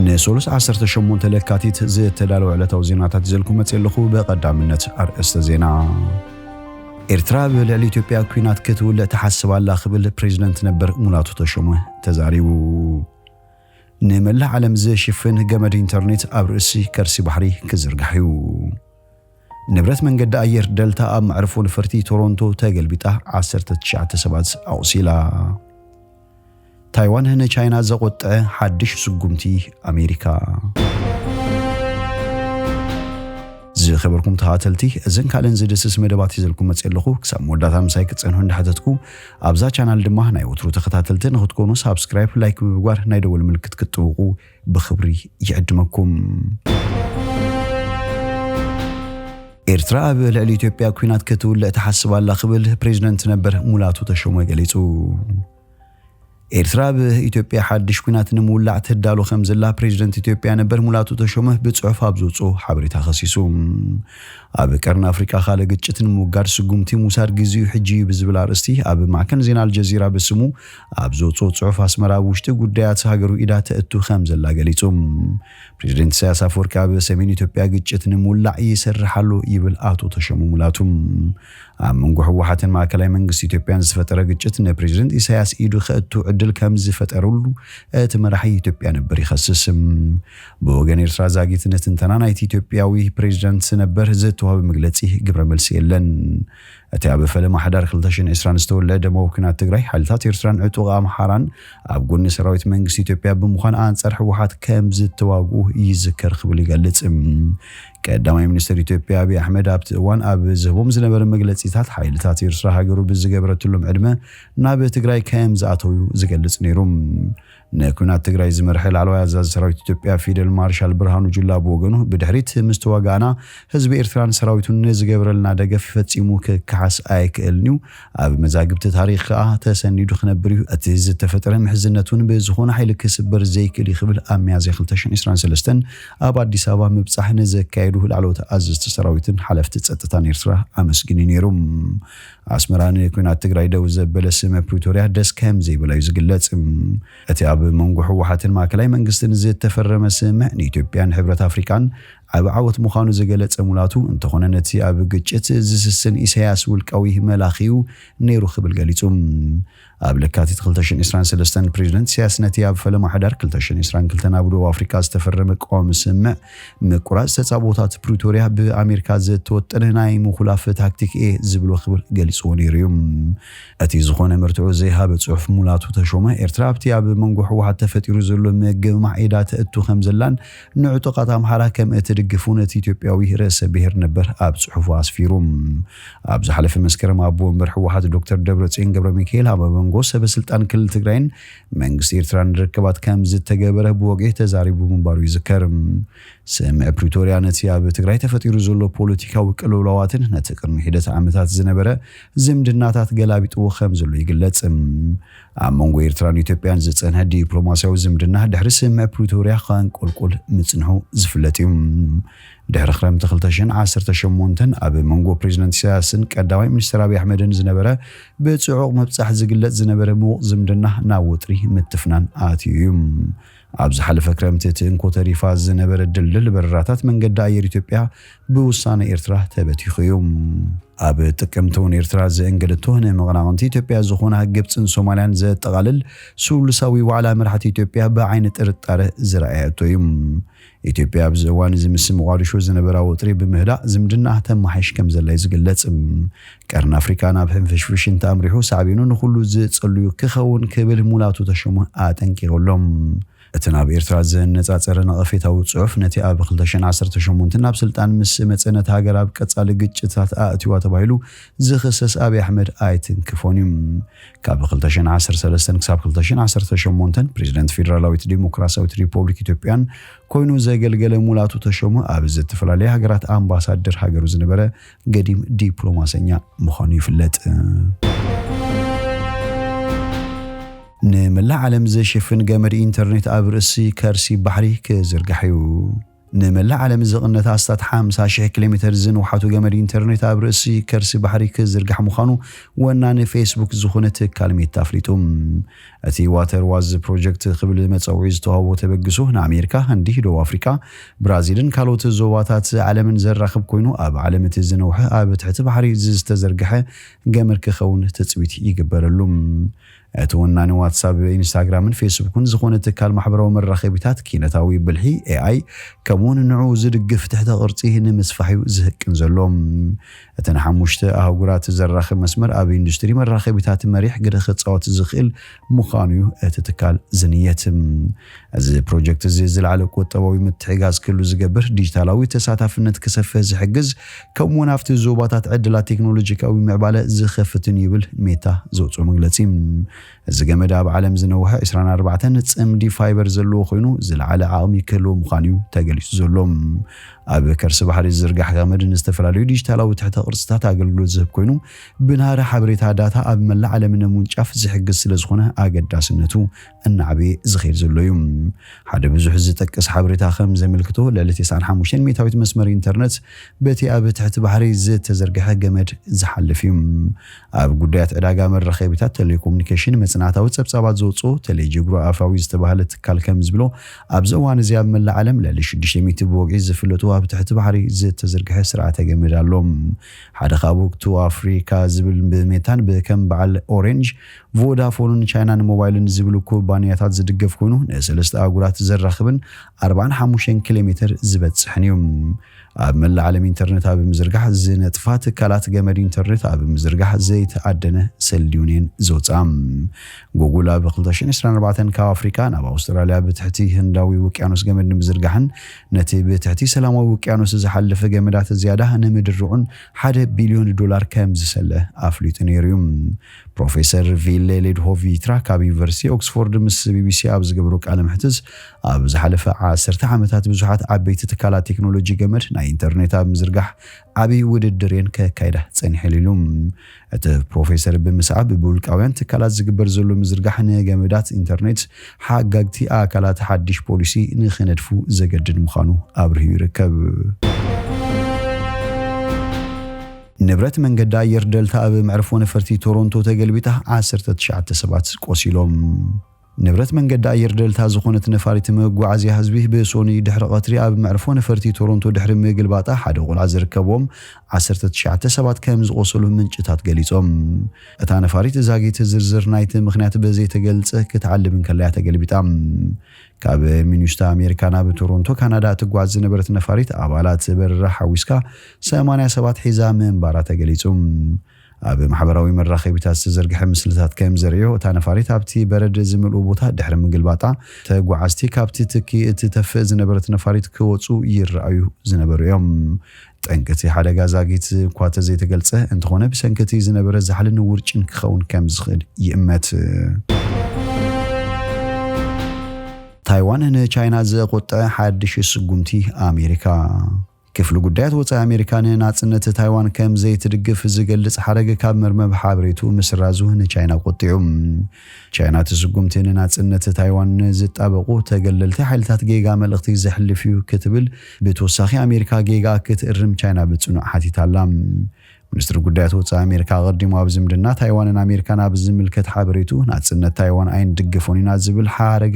ንሰሉስ ዓሰርተ ሸሞንተ ለካቲት ዝተዳለወ ዕለታዊ ዜናታት ይዘልኩም መጽእ ኣለኹ። ብቐዳምነት ኣርእስተ ዜና። ኤርትራ ኣብ ልዕሊ ኢትዮጵያ ኲናት ክትውልዕ ትሓስብ ኣላ ክብል ፕሬዚደንት ነበር ሙላቱ ተሾመ ተዛሪቡ። ንመላእ ዓለም ዝሽፍን ገመድ ኢንተርኔት ኣብ ርእሲ ከርሲ ባሕሪ ክዝርጋሕ እዩ። ንብረት መንገዲ ኣየር ደልታ ኣብ መዕርፎ ነፈርቲ ቶሮንቶ ተገልቢጣ ዓሰርተ ትሽዓተ ሰባት ኣቑሲላ። ታይዋን ንቻይና ዘቖጥዐ ሓድሽ ስጉምቲ ኣሜሪካ። ዝኸበርኩም ተኸታተልቲ፣ እዘን ካልእን ዝድስስ መደባት ሒዘልኩም መጽእ ኣለኹ። ክሳብ መወዳእታ ምሳይ ክትጸንሑ እንዳሓተትኩ፣ ኣብዛ ቻናል ድማ ናይ ወትሩ ተኸታተልቲ ንኽትኮኑ ሳብስክራይብ፣ ላይክ ብምግባር ናይ ደወል ምልክት ክትጥውቑ ብኽብሪ ይዕድመኩም። ኤርትራ ኣብ ልዕሊ ኢትዮጵያ ኲናት ክትውልዕ ትሓስብ ኣላ ክብል ፕሬዚደንት ነበር ሙላቱ ተሾመ ገሊጹ። ኤርትራ ኣብ ኢትዮጵያ ሓድሽ ኲናት ንምውላዕ ትዳሎ ከም ዘላ ፕሬዚደንት ኢትዮጵያ ነበር ሙላቱ ተሾመ ብጽሑፍ ኣብ ዘውጽኦ ሓበሬታ ከሲሱ። ኣብ ቀርኒ ኣፍሪቃ ካልእ ግጭት ንምውጋድ ስጉምቲ ምውሳድ ግዜኡ ሕጂ እዩ ብዝብል ኣርእስቲ ኣብ ማዕከን ዜና ኣልጀዚራ ብስሙ ኣብ ዘውጽኦ ጽሑፍ ኣስመራ ኣብ ውሽጢ ጉዳያት ሃገሩ ኢዳ ተእቱ ከም ዘላ ገሊጹ። ፕሬዚደንት ኢሳያስ ኣፈወርቂ ኣብ ሰሜን ኢትዮጵያ ግጭት ንምውላዕ ይሰርሕ ኣሎ ይብል ኣቶ ተሾመ ሙላቱ። ኣብ መንጎ ህወሓትን ማእከላይ መንግስቲ ኢትዮጵያን ዝተፈጠረ ግጭት ንፕሬዚደንት ኢሳያስ ኢዱ ከእቱ ዕድል ከም ዝፈጠረሉ እቲ መራሒ ኢትዮጵያ ነበር ይኸስስ። ብወገን ኤርትራ ዛጊት ንትንተና ናይቲ ኢትዮጵያዊ ፕሬዚደንት ነበር ዝተዋህበ መግለጺ ግብረ መልሲ የለን። እቲ ኣብ ፈለማ ሕዳር ክልተ ሽሕን ዕስራን ዝተወልዐ ደማዊ ኲናት ትግራይ፣ ሓይልታት ኤርትራን ዕጡቕ ኣምሓራን ኣብ ጎኒ ሰራዊት መንግስቲ ኢትዮጵያ ብምዃን ኣንጻር ህወሓት ከም ዝተዋግኡ ይዝከር ክብል ይገልጽ። ቀዳማይ ሚኒስትር ኢትዮጵያ ኣብይ ኣሕመድ ኣብቲ እዋን ኣብ ዝህቦም ዝነበረ መግለጺታት፣ ሓይልታት ኤርትራ ሃገሩ ብዝገበረትሎም ዕድመ ናብ ትግራይ ከም ዝኣተው ዝገልጽ ነይሩ። ንኲናት ትግራይ ዝመርሐ ላዕለዋይ ኣዛዚ ሰራዊት ኢትዮጵያ ፊደል ማርሻል ብርሃኑ ጁላ ብወገኑ፣ ብድሕሪት ምስ ተዋጋእና ህዝቢ ኤርትራን ሰራዊቱን ንዝገበረልና ደገፍ ፈጺሙ ክከሓስ ኣይክእልን እዩ። ኣብ መዛግብቲ ታሪኽ ከኣ ተሰኒዱ ክነብር እዩ። እቲ ዝተፈጠረ ምሕዝነት እውን ብዝኾነ ሓይሊ ክስበር ዘይክእል እዩ ክብል ኣብ ሚያዝያ ክልተ ሽሕን ዕስራን ሰለስተን ኣብ ኣዲስ ኣበባ ምብጻሕ ንዘካየዱ ላዕለዎት ኣዘዝቲ ሰራዊትን ሓለፍቲ ጸጥታን ኤርትራ ኣመስጊኑ ነይሩ። ኣስመራ ንኲናት ትግራይ ደው ዘበለ ስምምዕ ፕሪቶርያ ደስ ከም ዘይብላ እዩ ዝግለጽ። እቲ ኣብ መንጎ ህወሓትን ማእከላይ መንግስትን ዝተፈረመ ስምምዕ ንኢትዮጵያን ሕብረት ኣፍሪቃን ዓቢ ዓወት ምዃኑ ዝገለጸ ሙላቱ፣ እንተኾነ ነቲ ኣብ ግጭት ዝስስን ኢሳያስ ውልቃዊ መላኺ እዩ ነይሩ ክብል ገሊጹ። ኣብ ለካቲት ክልተ ሽሕን ዕስራን ሰለስተን ፕሬዚደንት ኢሳያስ ነቲ ኣብ ፈለማ ሕዳር ክልተ ሽሕን ዕስራን ክልተን ኣብ ደቡብ ኣፍሪቃ ዝተፈረመ ቀዋሚ ስምምዕ ምቁራጽ ተጻብኦታት ፕሪቶርያ ብኣሜሪካ ዝተወጠነ ናይ ምኹላፍ ታክቲክ እየ ዝብሎ ክብል ገሊጽዎ ነይሩ እዩ። እቲ ዝኾነ መርትዖ ዘይሃበ ጽሑፍ ሙላቱ ተሾመ፣ ኤርትራ ኣብቲ ኣብ መንጎ ህወሓት ተፈጢሩ ዘሎ ምግምማዕ ኢዳ ተእቱ ከም ዘላን ንዕጡቓት ኣምሓራ ከም እትድግፍ እውን እቲ ኢትዮጵያዊ ርእሰ ብሔር ነበር ኣብ ጽሑፉ ኣስፊሩ። ኣብ ዝሓለፈ መስከረም ኣቦ ወንበር ህወሓት ዶክተር ደብረጽዮን ገብረ ሚካኤል ኣብ መንጎ ሰበ ስልጣን ክልል ትግራይን መንግስቲ ኤርትራን ርክባት ከም ዝተገበረ ብወግዒ ተዛሪቡ ምንባሩ ይዝከር። ስምምዕ ፕሪቶርያ ነቲ ኣብ ትግራይ ተፈጢሩ ዘሎ ፖለቲካዊ ቅልውላዋትን ነቲ ቅድሚ ሒደት ዓመታት ዝነበረ ዝምድናታት ገላቢጥዎ ከም ዘሎ ይግለጽ። ኣብ መንጎ ኤርትራን ኢትዮጵያን ዝጸንሐ ዲፕሎማስያዊ ዝምድና ድሕሪ ስምምዕ ፕሪቶርያ ከንቆልቁል ምጽንሑ ዝፍለጥ እዩ። ድሕሪ ክረምቲ ክልተ ሽሕን ዓሰርተ ሸሞንተን ኣብ መንጎ ፕሬዚደንት ኢሳያስን ቀዳማይ ሚኒስትር ኣብይ ኣሕመድን ዝነበረ ብጽዑቕ ምብጻሕ ዝግለጽ ዝነበረ ምዉቕ ዝምድና ናብ ወጥሪ ምትፍናን ኣትዩ እዩ። ኣብ ዝሓለፈ ክረምቲ እቲ እንኮ ተሪፋ ዝነበረ ድልድል በረራታት መንገዲ ኣየር ኢትዮጵያ ብውሳነ ኤርትራ ተበቲኹ እዩ። ኣብ ጥቅምቲ እውን ኤርትራ ዘእንገደቶ ንመቐናቕንቲ ኢትዮጵያ ዝኾና ግብጽን ሶማልያን ዘጠቓልል ሱሉሳዊ ዋዕላ መራሕቲ ኢትዮጵያ ብዓይኒ ጥርጣረ ዝረኣየቶ እዩ። ኢትዮጵያ ኣብዚ እዋን እዚ ምስ ሞቓዲሾ ዝነበራ ወጥሪ ብምህዳእ ዝምድና ተማሓይሽ ከም ዘላ እዩ ዝግለጽ። ቀርኒ ኣፍሪቃ ናብ ሕንፍሽፍሽንቲ ኣምሪሑ ሳዕቤኑ ንኹሉ ዝጸልዩ ክኸውን ክብል ሙላቱ ተሾመ ኣጠንቂቑ ኣሎ። እቲ ናብ ኤርትራ ዘነጻጸረ ነቐፌታዊ ጽሑፍ ነቲ ኣብ ክልተ ሽሕን ዓሰርተ ሸሞንተን ናብ ስልጣን ምስ መጸ ነቲ ሃገር ኣብ ቀጻሊ ግጭታት ኣእትዋ ተባሂሉ ዝኽሰስ ኣብይ ኣሕመድ ኣይትንክፎን እዩ። ካብ ክልተ ሽሕን ዓሰርተ ሰለስተን ክሳብ ክልተ ሽሕን ዓሰርተ ሸሞንተን ፕሬዚደንት ፌደራላዊት ዲሞክራሲያዊት ሪፖብሊክ ኢትዮጵያን ኮይኑ ዘገልገለ ሙላቱ ተሾመ ኣብ ዝተፈላለያ ሃገራት ኣምባሳደር ሃገሩ ዝነበረ ገዲም ዲፕሎማሰኛ ምዃኑ ይፍለጥ። ንመላእ ዓለም ዘሽፍን ገመድ ኢንተርኔት ኣብ ርእሲ ከርሲ ባሕሪ ክዝርጋሕ እዩ። ንመላእ ዓለም ዝቕነታ ኣስታት ሓምሳ ሽሕ ኪሎ ሜተር ዝንውሓቱ ገመድ ኢንተርኔት ኣብ ርእሲ ከርሲ ባሕሪ ክዝርጋሕ ምዃኑ ወናኒ ፌስቡክ ዝኾነ ትካል ሜታ ኣፍሊጡ። እቲ ዋተር ዋዝ ፕሮጀክት ክብል መጸውዒ ዝተዋህቦ ተበግሶ ንኣሜሪካ፣ ህንዲ፣ ደቡብ ኣፍሪካ፣ ብራዚልን ካልኦት ዞባታት ዓለምን ዘራኽብ ኮይኑ፣ ኣብ ዓለም እቲ ዝነውሐ ኣብ ትሕቲ ባሕሪ ዝተዘርግሐ ገመድ ክኸውን ትጽቢት ይግበረሉ። እቲ ወናኒ ዋትሳፕ፣ ኢንስታግራምን ፌስቡክን ዝኾነ ትካል ማሕበራዊ መራኸቢታት፣ ኪነታዊ ብልሒ፣ ኤኣይ፣ ከምኡውን ንዕኡ ዝድግፍ ትሕተ ቅርጺ ንምስፋሕ እዩ ዝህቅን ዘሎ። እቲ ንሓሙሽተ ኣህጉራት ዘራኽብ መስመር ኣብ ኢንዱስትሪ መራኸቢታት መሪሕ ግደ ክጻወት ዝኽእል ምዃኑ እዩ እቲ ትካል ዝንየት። እዚ ፕሮጀክት እዚ ዝለዓለ ቁጠባዊ ምትሕጋዝ ክህሉ ዝገብር፣ ዲጂታላዊ ተሳታፍነት ክሰፍሕ ዝሕግዝ፣ ከምኡውን ኣብቲ ዞባታት ዕድላት ቴክኖሎጂካዊ ምዕባለ ዝኸፍትን ይብል ሜታ ዘውፅኦ መግለጺ። እዚ ገመድ ኣብ ዓለም ዝነውሐ ዕስራን ኣርባዕተን ጽምዲ ፋይበር ዘለዎ ኮይኑ፣ ዝለዓለ ዓቕሚ ክህልዎ ምዃኑ እዩ ተገሊጹ ዘሎ። ኣብ ከርሲ ባሕሪ ዝዝርጋሕ ገመድ ንዝተፈላለዩ ዲጂታላዊ ትሕተ ቅርጽታት ኣገልግሎት ዝህብ ኮይኑ፣ ብናህሪ ሓበሬታ ዳታ ኣብ መላእ ዓለም ንምውንጫፍ ዝሕግዝ ስለ ዝኾነ ኣገዳስነቱ እናዓበየ ዝኸይድ ዘሎ እዩ። ሓደ ብዙሕ ዝጠቅስ ሓበሬታ ከም ዘመልክቶ፣ ልዕሊ ተስዓን ሓሙሽተን ሚእታዊት መስመር ኢንተርነት በቲ ኣብ ትሕቲ ባሕሪ ዝተዘርግሐ ገመድ ዝሓልፍ እዩ። ኣብ ጉዳያት ዕዳጋ መራኸቢታት ቴሌኮሙኒኬሽን መጽናዕታዊ ጸብጻባት ዘውጽኦ ቴሌጂኦግራፋዊ ዝተባህለ ትካል ከም ዝብሎ፣ ኣብዚ እዋን እዚ ኣብ መላእ ዓለም ልዕሊ ሽዱሽተ ሚእቲ ብወግዒ ዝፍለጡ ኣብ ትሕቲ ባሕሪ ዝተዘርግሐ ስርዓተ ገመድ ኣሎ። ሓደ ካብኡ ቱ ኣፍሪካ ዝብል ብሜታን ብከም በዓል ኦሬንጅ፣ ቮዳፎንን ቻይናን ሞባይልን ዝብሉ ኩባንያታት ዝድገፍ ኮይኑ፣ ንሰለስተ ኣህጉራት ዘራኽብን ኣርባዓን ሓሙሽተን ኪሎ ሜተር ዝበጽሕን እዩ። ኣብ መላእ ዓለም ኢንተርነት ኣብ ምዝርጋሕ ዝነጥፋ ትካላት ገመድ ኢንተርነት ኣብ ምዝርጋሕ ዘይተኣደነ ሰልዲ ዩኒየን ዘውፅኣ። ጉጉል ኣብ ክልተ ሽሕን ዕስራን ኣርባዕተን ካብ ኣፍሪካ ናብ ኣውስትራልያ ብትሕቲ ህንዳዊ ውቅያኖስ ገመድ ንምዝርጋሕን ነቲ ብትሕቲ ሰላማዊ ውቅያኖስ ዝሓልፍ ገመዳት ዝያዳ ንምድርዑን ሓደ ቢልዮን ዶላር ከም ዝሰለ ኣፍሊጡ ነይሩ እዩ። ፕሮፌሰር ቪሌ ሌድሆቪትራ ካብ ዩኒቨርሲቲ ኦክስፎርድ ምስ ቢቢሲ ኣብ ዝገበሮ ቃለ ምሕትት፣ ኣብ ዝሓለፈ ዓሰርተ ዓመታት ብዙሓት ዓበይቲ ትካላት ቴክኖሎጂ ገመድ ናይ ኢንተርኔት ኣብ ምዝርጋሕ ዓብዪ ውድድር እየን ከካይዳ ጸኒሐን ኢሉ። እቲ ፕሮፌሰር ብምስዓብ ብውልቃውያን ትካላት ዝግበር ዘሎ ምዝርጋሕ ንገመዳት ኢንተርኔት ሓጋግቲ ኣካላት ሓድሽ ፖሊሲ ንኽነድፉ ዘገድድ ምዃኑ ኣብርሂ ይርከብ። ንብረት መንገዲ ኣየር ደልታ ኣብ መዕርፎ ነፈርቲ ቶሮንቶ ተገልቢጣ ዓሰርተ ትሽዓተ ሰባት ቆሲሎም። ንብረት መንገዲ ኣየር ደልታ ዝኾነት ነፋሪት መጓዓዝያ ህዝቢ ብሶኒ ድሕሪ ቀትሪ ኣብ መዕርፎ ነፈርቲ ቶሮንቶ ድሕሪ ምግልባጣ ሓደ ቆልዓ ዝርከብዎም ዓሰርተ ትሽዓተ ሰባት ከም ዝቆሰሉ ምንጭታት ገሊጾም። እታ ነፋሪት ዛጊት ዝርዝር ናይቲ ምኽንያት ብዘይተገልጸ ክትዓልብ እንከላ እያ ተገልቢጣ። ካብ ሚኒስታ ኣሜሪካ ናብ ቶሮንቶ ካናዳ እትጓዝ ዝነበረት ነፋሪት ኣባላት በረራ ሓዊስካ ሰማንያ ሰባት ሒዛ ምንባራ ተገሊጹ። ኣብ ማሕበራዊ መራኸቢታት ዝተዘርግሐ ምስልታት ከም ዘርእዮ፣ እታ ነፋሪት ኣብቲ በረድ ዝመልኡ ቦታ ድሕሪ ምግልባጣ፣ ተጓዓዝቲ ካብቲ ትኪ እትተፍእ ዝነበረት ነፋሪት ክወጹ ይረኣዩ ዝነበሩ እዮም። ጠንቂ እቲ ሓደጋ ዛጊት እኳ ተዘይተገልጸ እንተኾነ፣ ብሰንኪ እቲ ዝነበረ ዛሕልን ውርጭን ክኸውን ከም ዝኽእል ይእመት። ታይዋን ንቻይና ዘቆጠዐ ሓድሽ ስጉምቲ ኣሜሪካ። ክፍሊ ጉዳያት ወጻኢ ኣሜሪካ ንናጽነት ታይዋን ከም ዘይትድግፍ ዝገልጽ ሓረግ ካብ መርመብ ሓበሬቱ ምስራዙ ንቻይና ቆጢዑ። ቻይና እቲ ስጉምቲ ንናጽነት ታይዋን ንዝጣበቑ ተገለልቲ ሓይልታት ጌጋ መልእኽቲ ዘሕልፍ እዩ ክትብል፣ ብተወሳኺ ኣሜሪካ ጌጋ ክትእርም ቻይና ብጽኑዕ ሓቲታ ኣላ። ሚኒስትሪ ጉዳያት ወጻኢ ኣሜሪካ ኣቐዲሙ ኣብ ዝምድና ታይዋንን ኣሜሪካን ኣብ ዝምልከት ሓበሬቱ፣ ናጽነት ታይዋን ኣይንድግፎን ኢና ዝብል ሓረግ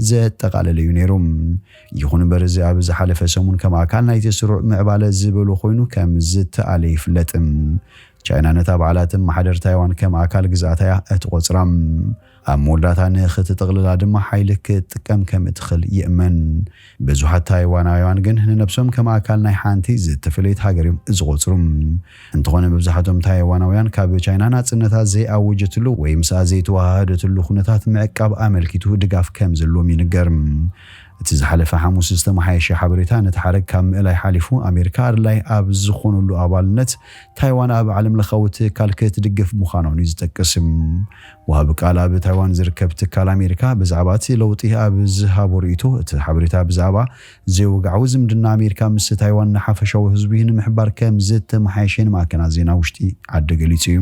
ዘጠቓለለ እዩ ነይሩ። ይኹን እምበር፣ እዚ ኣብ ዝሓለፈ ሰሙን ከም ኣካል ናይቲ ስሩዕ ምዕባለ ዝበሎ ኮይኑ ከም ዝተኣለ ይፍለጥ። ቻይና ነታ ባዕላ ትመሓደር ታይዋን ከም ኣካል ግዝኣታ እያ እትቖጽራ። ኣብ መወዳእታ ንኽትጥቕልላ ድማ ሓይሊ ክትጥቀም ከም እትኽእል ይእመን። ብዙሓት ታይዋናውያን ግን ንነብሶም ከም ኣካል ናይ ሓንቲ ዝተፈለየት ሃገር እዮም ዝቖጽሩ። እንተኾነ፣ መብዛሕትኦም ታይዋናውያን ካብ ቻይና ናጽነታ ዘይኣወጀትሉ ወይ ምስኣ ዘይተዋሃሃደትሉ ኩነታት ምዕቃብ ኣመልኪቱ ድጋፍ ከም ዘለዎም ይንገር። እቲ ዝሓለፈ ሓሙስ ዝተመሓየሸ ሓበሬታ፣ ነቲ ሓረግ ካብ ምእላይ ሓሊፉ፣ ኣሜሪካ ኣድላይ ኣብ ዝኾነሉ ኣባልነት ታይዋን ኣብ ዓለም ለኻዊ ትካል ክትድግፍ ምዃና እውን እዩ ዝጠቅስ። ወሃቢ ቃል ኣብ ታይዋን ዝርከብ ትካል ኣሜሪካ ብዛዕባ እቲ ለውጢ ኣብ ዝሃቦ ርእይቶ፣ እቲ ሓበሬታ ብዛዕባ ዘይወግዓዊ ዝምድና ኣሜሪካ ምስ ታይዋን ንሓፈሻዊ ህዝቢ ንምሕባር ከም ዝተመሓየሸ ንማዕከናት ዜና ውሽጢ ዓዲ ገሊጹ እዩ።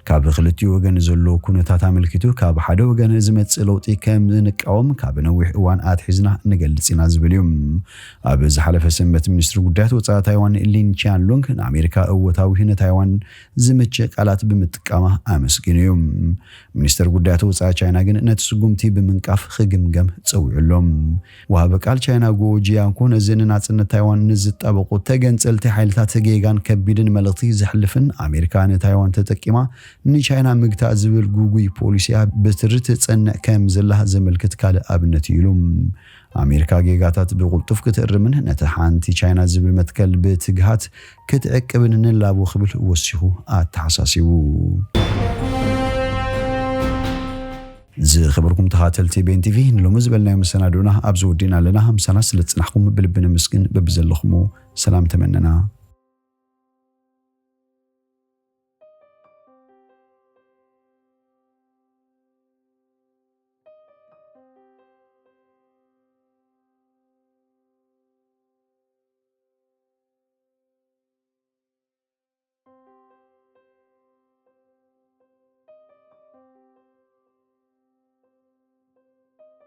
ካብ ክልቲኡ ወገን ዘሎ ኩነታት ኣመልኪቱ፣ ካብ ሓደ ወገን ዝመጽእ ለውጢ ከም ዝንቃወም ካብ ነዊሕ እዋን ኣትሒዙ ዝና ንገልጽ ኢና ዝብል እዩ። ኣብ ዝሓለፈ ሰንበት ሚኒስትሪ ጉዳያት ወጻኢ ታይዋን ሊን ቺያንሉንግ ንኣሜሪካ እወታዊ ንታይዋን ዝምችእ ቃላት ብምጥቃማ ኣመስጊኑ እዩ። ሚኒስትር ጉዳያት ወጻኢ ቻይና ግን ነቲ ስጉምቲ ብምንቃፍ ክግምገም ጸዊዑ ኣሎ። ወሃቢ ቃል ቻይና ጉ ጂያንኩ ነዚ ንናጽነት ታይዋን ንዝጣበቁ ተገንጸልቲ ሓይልታት ጌጋን ከቢድን መልእኽቲ ዘሕልፍን ኣሜሪካ ንታይዋን ተጠቂማ ንቻይና ምግታእ ዝብል ጉጉይ ፖሊሲያ ብትሪ ትጸንዕ ከም ዘላ ዘመልክት ካልእ ኣብነት እዩ ኢሉ። ኣሜሪካ ጌጋታት ብቕልጡፍ ክትእርምን ነቲ ሓንቲ ቻይና ዝብል መትከል ብትግሃት ክትዕቅብን ንላቦ ክብል ወሲኹ ኣተሓሳሲቡ። ዝኸበርኩም ተኻተልቲ ቤን ቲቪ ንሎሚ ዝበልናዮ መሰናዶና ኣብዚ ወዲእና ኣለና። ምሳና ስለ ዝጽናሕኩም ብልቢ ነመስግን። በብዘለኹሞ ሰላም ተመነና።